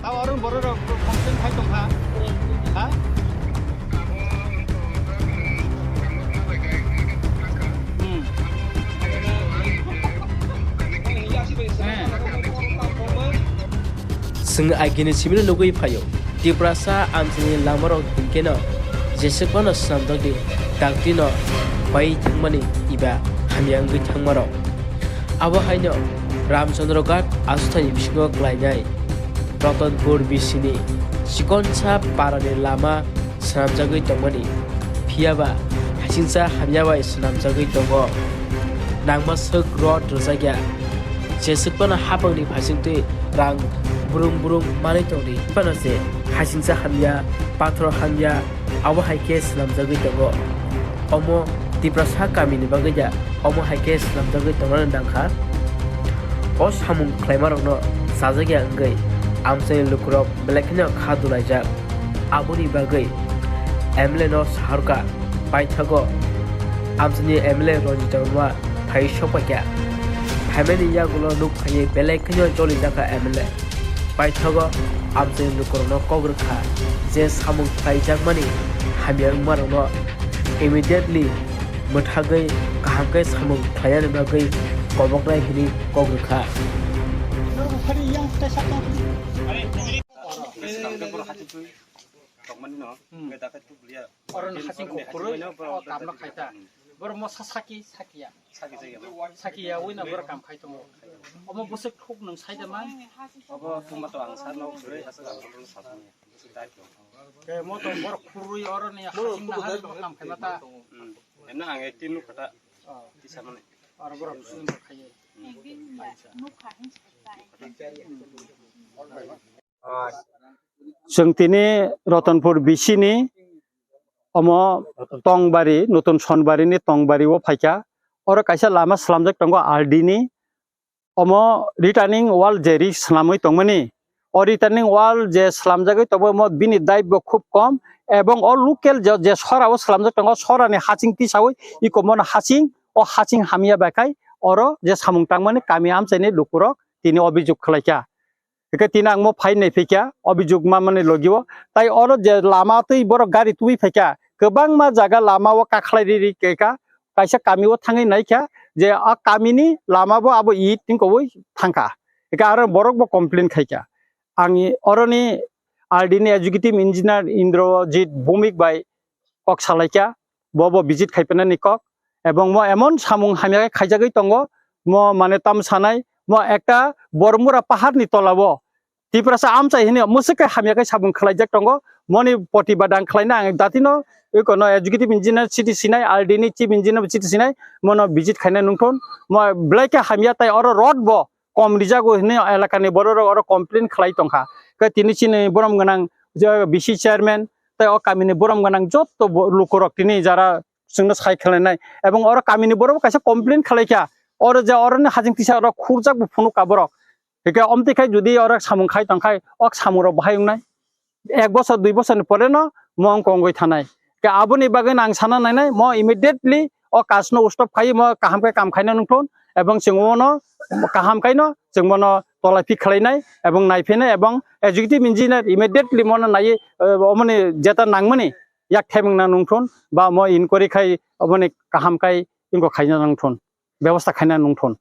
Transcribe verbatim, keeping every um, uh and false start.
Abo oro borok rok complain khai tong kha. Ha? Hmm. Chwng agini simino nugwi phaio, Tiprasa amchaini lamarok hinkhe no jeswk phano swnamjakdi, dakti no pai thangmani eba hamya wngwi thangmarok. Abo haino Ramchandra Ghat aswthaini bisingo klainai Ratanpur bisini chikonsa parani lama swnamjagwi tongmani, phiyaba hasingcha hamya bai swnamjagwi tongo. Nangma swk rod rwjakya, jeswk phano hapangni phasingtwi rang brum brum manwi tongdi. Phano se hasingcha hamya, pathor hamya, abo hai khe swnamjagwi tongo. Omo Tiprasa kamini bagwi ya, omo hai khe swnamjagwi tongna nang kha. O samung khlaimarokno chajakya wngwi amchaini lukurok belai kheno kha dulaijak. Aboni bagwi M L A no saharkha, paithago amchaini M L A Ranjit Debbarma phai sokpaikha. Phaimani yagulo nuk phaiwi belai kheno jolijakha M L A. Paithago amchaini lukurokno kok rwkha je samung khlaijakmani hamya wngmarokno immediately mwthagwi kaham khe samung khlainani bagwi koboknai hwnwi kok rwkha. Tongmani no, hmm, hwnkhe dakhe tubuliya. Oro ni hasing kuphurwi o kamno khaita. Hmm. Borok mosa saki, sakiya. Saki jaya. Sakiya wina borok kam khai tongo. Omo bwswk thuk nwng saida man. Obo tuma to ang sarno gurui aswk ang bono sasani. Bwswk dai tongo. Ke mo to borok khurui oro ni hasing na hasing kam khai mata. Hmm. Emna ang active nuk kata. Oh. Tisa mane. Oro borok swing khai. Hmm. Chwng tini Ratanpur bisini omo Tongbari, Nutun Sonbari ni Tongbari o phaikha. Oro kaisa lama slamjak tongo R D ni. Omo returning wall je ri slamwi tongmani. O returning wall je slamjagwi tongmo bini dai bo khub kom. Ebong o local je, je sora o slamjak tongo, sora ni hasing tisawi iko mono hasing, o hasing hamya bai khai oro je samung tangmani kami amchaini lukurok tini obijok khlaikha. Hwnkhe tini ang mo phai nai phaikha, obijok ma mani logi o. Tai oro je lama twi borok gari twi phaikha, kwbangma jaga lama o kakhlai ri ri khaikha, kaisa kami o thangwi naikha je a kami ni lama bo abo it tingkobwi thangkha. Hwnkhe aro borok bo complain khaikha. Ang oroni R D ni executive engineer Indrajit Bhowmik bai kok salaikha, bo bo visit khaipanani kok, ebong mo emon samung hamya khe khaijagwi tongo, mo mane tam sanai, mo ekta Bormura paharni tolao Tiprasa amchai hwnwi mwswk khe hamya khe samung khlaijak tongo, moni protibad ang khlaina ang datino, ikono executive engineer chiti sinai, R D ni chief engineer chiti sinai, mono visit khaina nungthon, mo belai khe hamya tai oro road bo kom rijago hwnwi elakani bororok oro complain khlai tongkha. Khe tini chini borom gwnang je V C chairman tei o kamini borom gwnang jotto bo-, lukurok tini jara chwngno sai khlainai ebong oro kamini borok kaisa complain khlaikha, oro je oroni hajing tisa rok khurjak bo phunukha borok. Hwnkhe omtwi khai jodi oro samung khai tongkhai o samungrok bahai wngnai. Ek bosor dui bosorni pore no mo wng kongwi thanai. Ke aboni bagwi no ang sana nainai, mo immediately o kajno stop khai mo kaham khe kam khaina nungthun, ebong chwng ono kaham khaino chwng bono tolai phik khlainai ebong naiphainai ebong executive engineer immediately mono naiwi, eh, omoni jeta nangmani yak thebwngna nungthun ba mo inquiry khai oboni kaham khai ingo khaina nungthun, bebosta khaina nungthun.